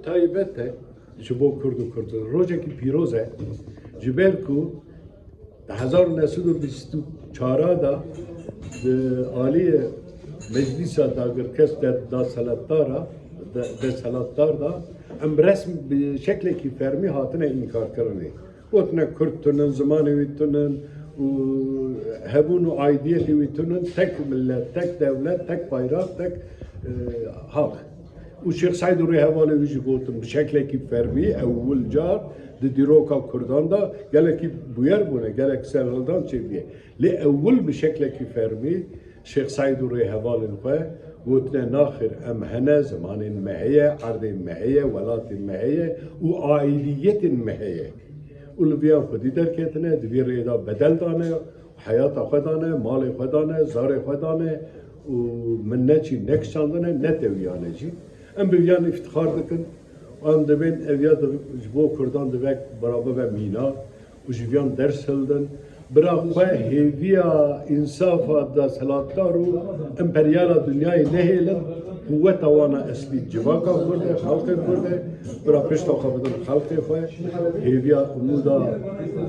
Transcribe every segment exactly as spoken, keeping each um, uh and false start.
Taybet e ji bo Kurd û Kurd. Rojekî pîroz e. Ji ber ku di hezar û neh sed û bîst û çar de di aliyê Meclîsa Dagirkes de, daselatdar a, de, desthilatdar da, em resm bi şeklekî fermî hatine înkarkirinê. Gotine Kurd tunin, zimanê wî tunin û hebûn û aidiyetê wî tunin, tek millet, tek dewlet, tek bayraq, tek, e, halk. Û Şêx Seîd û rêhevalê wî jî gotin bi şeklekî fermî ewil car di dîroka Kurdan de gelekî bûyer bûne, gelek serhildan çêbûye. Lê ewil bi şeklekî fermî Şêx Seîd û rêhevalên xwe gotine, naxêr, em hene, zimanên me heye, erdên me heye, welatên me heye û aîdiyetên me heye. Û li viya xwedî derketine, di vî rêyê de bedel dane, heyata xwe dane, malê xwe dane, zarê xwe dane û min ne çî nekişandine, ne tewiyane jî. Em bi viyan îftixar dikin. Em dibên ev ya di, ji bo Kurdan divek bira bibe mîna û ji viyan ders hildin. Bira xwe hêviya însafa desthilatdar û emperyala dinyayê nehêlin. Quweta wana eslî civaka Kurd e, xelkê Kurd e. Bira pişta xwe bidin xelkê xwe. Hêviya umûda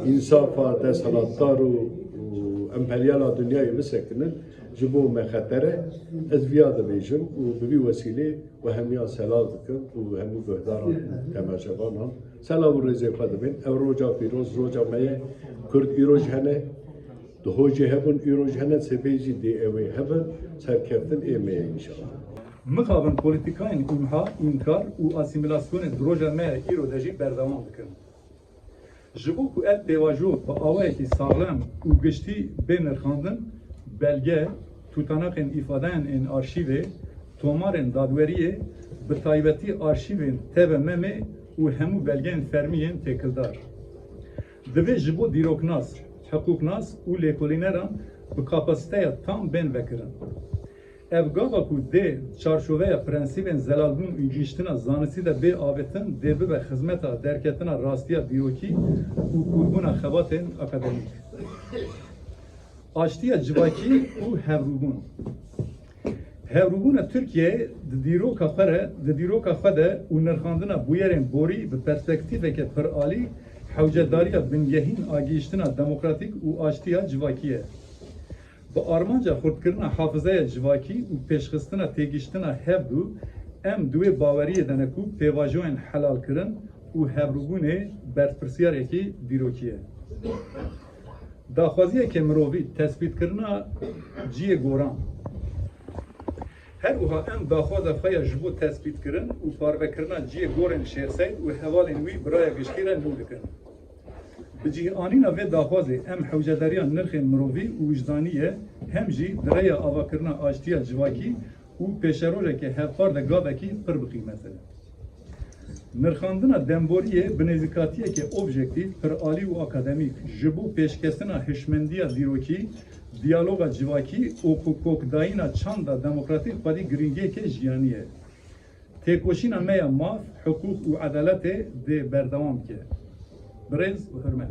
însafa desthilatdar û, û emperyala dinyayê bisekinin. Ji bo me xeter e. Ez viya dibêjim û bi vî wesîlê we hemiya selav dikim û hemû guhdaran, temaşevanan selav û rêzê xwe dibên. Ev roja pîroz, roja me ye. Kurd îroj hene, duhocê hebin, îroj hene, sibê jî dê ew ê hebin, serkeftin ê me ye înşallah. Mixabin polîtîkayên îmha, înkar û asîmîlasyonê di roja me ya îro de jî berdewam dikin. Ji bo ku ev pêvajo bi awayekî saxlem û giştî bê nirxandin, belge, tûtanaqên îfadeyan ên arşîvê, tomarên dadweriyê, bi taybetî arşîvên T B M M'ê û hemû belgeyên fermî yên têkildar, divê ji bo dîroknas, hiqûqnas û lêkolîneran bi kapasiteya tam bên vekirin. Ev gava ku dê çarçoveya prensîbên zelalbûn û gihîştina zanistî de bê avêtin, dê bibe xizmeta derketina rastiya dîrokî û kûrbûna xebatên akademîk. Aştiya civakî û hevrûbûn. Hevrûbûna Tirkiyeyê di dîroka xwe re, di dîroka xwe de û nirxandina bûyerên borî bi perspektîfeke piralî hewcedariya bingehîn a gihîştina demokratîk û aştiya civakî ye. Bi armanca xurtkirina hafizeya civakî û pêşxistina têgihiştina hevdu, em di wê baweriyê de ne ku pêvajoyên helalkirin û hevrûbûnê berpirsiyarekî dîrokî ye. Daxwaziyeke mirovî, tespîtkirina ciyê goran. Her wiha em daxwaza xwe ya ji bo tespîtkirin û parvekirina ciyê gorên Şêx Seîd û hevalên wî bi raya giştî re nû dikin. Bi cih anîna vê daxwazê em hewcedariya nirxên mirovî û wijdanî ye, hem jî di rêya avakirina aştiya civakî û pêşerojeke hevpar de gavekî pir bi qîmet e. Nirxandina demboriyê bi nêzîkatiyeke objektîf, piralî û akademîk ji bo pêşketina hişmendiya dîrokî, diyaloga civakî û kokdayîna çanda demokratîk xwedî girîngiyeke jiyanî ye. Têkoşîna me ya maf, hiqûq û edaletê dê berdewam bike. Bi rêz û hurmet.